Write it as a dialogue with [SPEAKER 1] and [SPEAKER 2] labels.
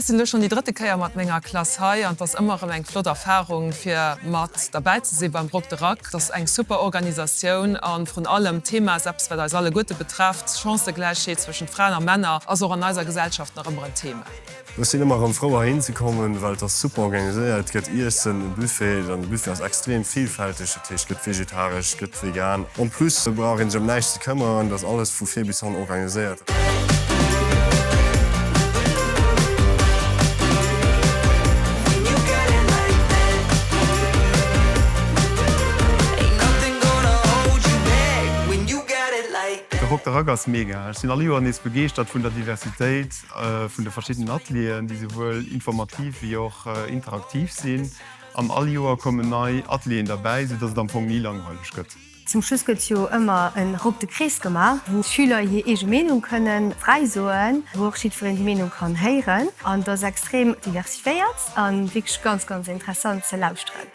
[SPEAKER 1] sinn elo schonn déi drëtte Kéier mat menger Klass hei an et ass ëmmer erëm eng flott Erfarung fir mat derbäi ze si beim Rock de Rack. Et ass eng super Organisatioun a vrun allem d'Thema ass eppes wat eis alleguerte betrefft. Chancëgläichheet zwëschent Fraen a Männer ass och an eiser Gesellschaft nach ëmmer en Thema.
[SPEAKER 2] Ech sinn ëmmer erëm frou heihin ze kommen, well et ass super organiséiert, et gëtt Iessen, e Buffet, an de Buffet ass extrem villfälteg, dat heescht et gëtt vegetaresch, et gëtt vegan. En plus brauch een sech ëm näischt ze këmmeren, et ass alles vu vir bis hannen organiséiert.
[SPEAKER 3] De Rock de Rack ass mega. Ech sinn all Joer nees begeeschtert vun der Diversitéit vun de verschiddenen Atelieren, déi souwuel informativ wéi och interaktiv sinn. An all Joer kommen nei Atelieren derbäi, sou dass et am Fong ni langweileg gëtt.
[SPEAKER 4] Zum Schluss gëtt jo ëmmer en Rock de Krees gemaach, wou d'Schüler hir eege Meenung kënnen fräi soen, wou och jiddwereen déi Meenung kann héieren. An et ass extrem diversifiéiert an wierklech ganz, ganz interessant ze lauschteren.